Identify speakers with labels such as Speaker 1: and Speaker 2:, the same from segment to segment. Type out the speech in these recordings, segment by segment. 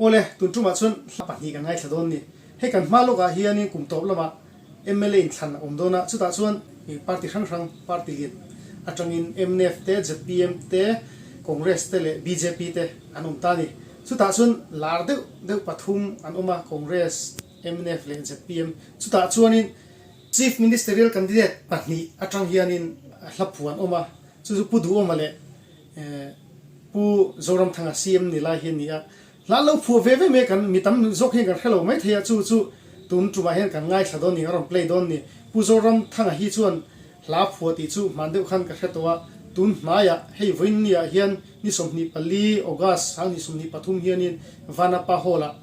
Speaker 1: Awle, tun tumah chuan hla pahnih kan ngaithla dawn ni. Hei kan hma lawkah hianin kum tawp lamah mla inthlan a awm dawn a, chutah chuan party hrang hrang, party lian atangin mnf te, zpm te, Congress te leh bjp te an awm ta a ni. Chutah chuan lar deuh deuh pathum an awm a, Congress, mnf leh zpm. Chutah chuanin Chief Ministerial candidate pahnih atang hianin hla phuan awm a, chu chu Pu Duhawma leh Pu Zoramthanga CM ni lai hi a ni a. Hla lo phuah ve ve mai kan mi tam zawk hian kan hre lo mai thei a, chu chu tun tumah hian kan ngaithla dawn ni, a rawn play dawn ni. Pu Zoramthanga hi chuan hla phuah tih chu hman deuh khan ka hre tawh a, tun hmaiah hei vawiinniah hian ni 24 August sang ni 23 hianin Vanapa Hall-ah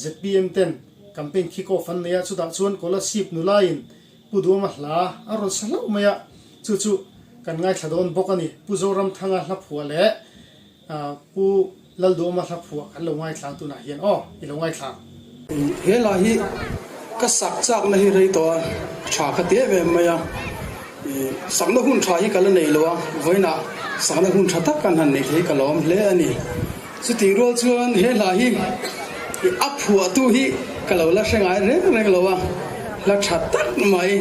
Speaker 1: zpm ten campaign kick off an nei a, chutah chuan Kolasib nulaiin Pu Duama hla a rawn sa hlauh mai a, chu chu kan ngaithla dawn bawk a ni. Pu Zoramthanga hla phuah leh Pu Lalduama hla phuah kan lo ngaithla ang tunah hian aw, i lo ngaithla ang.
Speaker 2: He hla hi ka sak chakna hi rei tawh a, tha ka ti em em mai a, sakna hun tha hi ka la nei lo a, vawiinah sakna hun tha tak kan han nei thei hi ka lawm hle a ni. Chutih rual chuan he hla hi a phuahtu hi ka lo la hre ngai reng reng lo a, hla tha tak mai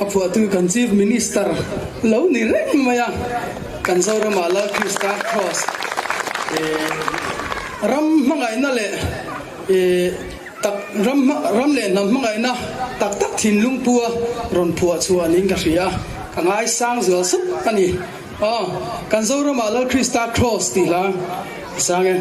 Speaker 2: a phuahtu kan Chief Minister lo ni reng mai a, kan Zoramah Lal Krista Kross ram hmangaihna leh tak ram ram leh hnam hmangaihna tak tak thinlung pua rawn phuah chhuah niin ka hria a, ka ngaisang zual sup a ni. Aw, kan Zoramah Lal Krista Kraws tih hla a sang e.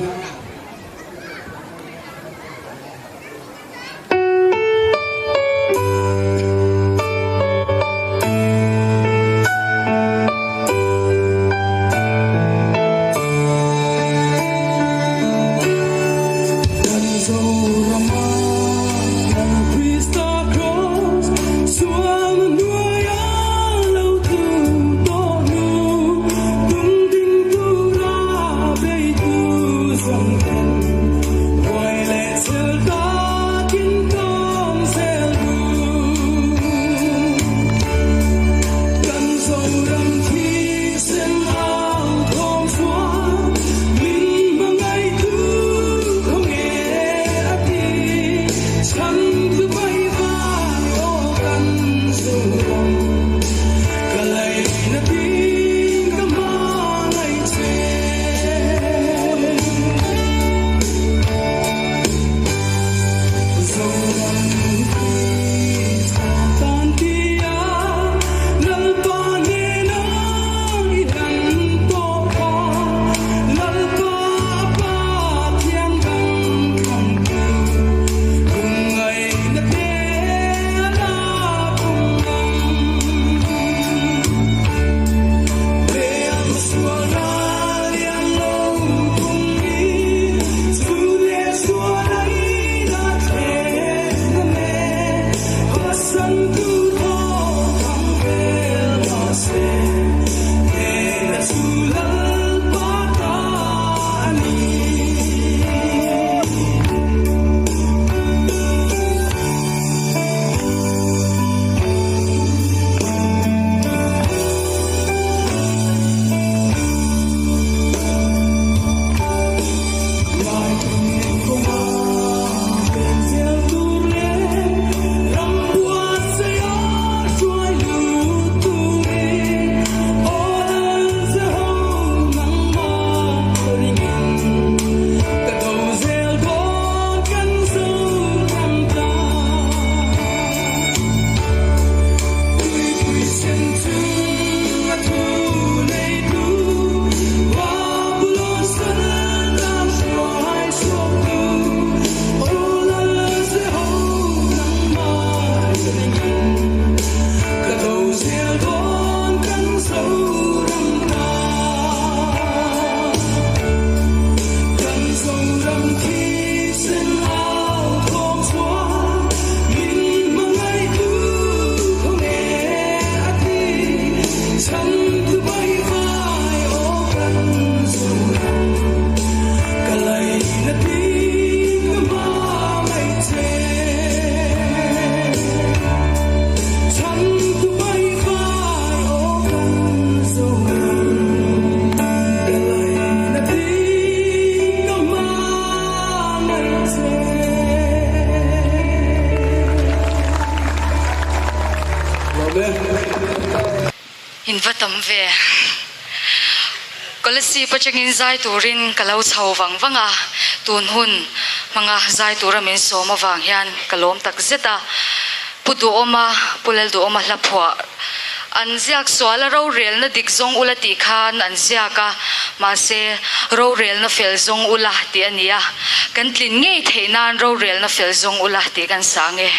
Speaker 2: Kan Zoramah Lal Krista Kraws sual hnuaia lo thu tawh hnu, tung ding tura beitu zawng. e.
Speaker 3: In va tam ve. Kolasib atangin zai turin ka lo chho vang vang a, tun hun hmanga zai tura min sawm avang hian ka lawm tak zet a. Pu Duhawma, Pu Lalduhawma hla phuah an ziak sual a, rorelna dik zawng ula tih khan an ziak a, mahse rorelna fel zawng ula tih a ni a, kan tlin ngei theih nan rorelna fel zawng ula tih kan sang e.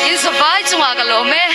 Speaker 3: In zavai chungah ka lawm e.